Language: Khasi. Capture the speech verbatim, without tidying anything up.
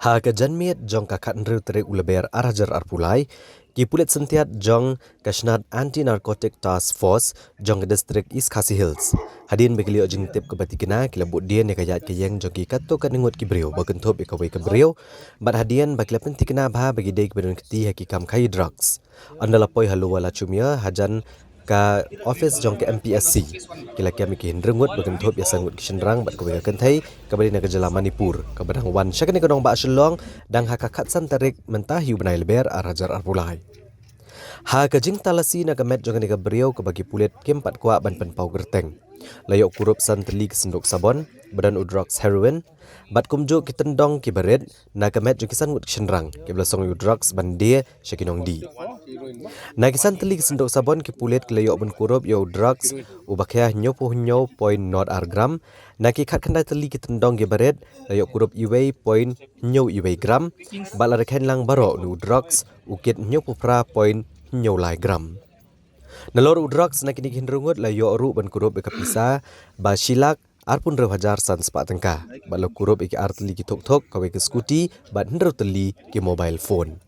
Ha ka janmiet jong ka khathynriew tarik u Lber arhajar arphew lai, ki pulit syntiat jong ka shnat Anti Narcotic Task Force jong ka distrik East Khasi Hills, hadien ba ki la ïoh jingtip kaba thikna, ki la bud dien ïa ka ïaid ka ïeng jong ki katto katne ngut ki briew ba kynthup ïa kawei ka briew, bad hadien ba ki la pynthikna bha ba ki dei kiba don kti ha ki kam khaïi drugs. Ynda la poi ha Lower Lachumia, hajan ka office jong ka M P S C, ki la kem ïa ki hynriew ngut ba kynthup ïa san ngut ki shynrang bad kawei ka kynthei kaba dei na ka jylla Manipur, kaba dang wan sha kane ka nongbah Shillong dang ha ka khatsan tarik mynta hi u bnai Lber arhajar arphew lai. Ha ka jingtalasi na ka met jong kane ka briew kaba ki pulit kim pat kwah ban pynpaw kyrteng, la ïoh kurup san tylli ki synduk sabon ba don u drugs heroin, bad kumjuh ki tyndong kiba rit na ka met jong ki san ngut ki shynrang kiba la song ïa u drugs ban die sha ki nongdih. Na ki san tylli ki synduk sabon, ki pulit ki la ïoh ban kurup ïa u drugs uba khia hynñiewphew hynñiew point nod ar gram. Na ki khatkhyndai tylli ki tyndong kiba rit, la ïoh kurup uwei point hynñiew uwei gram, bad la dep kheiñ lang baroh na u drugs u kit hynñiewphew phra point hynñiew lai gram. Nalor u drugs na kine ki hynriew ngut, la ïoh ruh ban kurup ïa ka pisa ba shi lak arphew hynriew hajar san spah tyngka, bad la kurup ïa ki ar tylli ki thuk thuk, kawei ka scooty bad hynriew tylli ki mobile phone.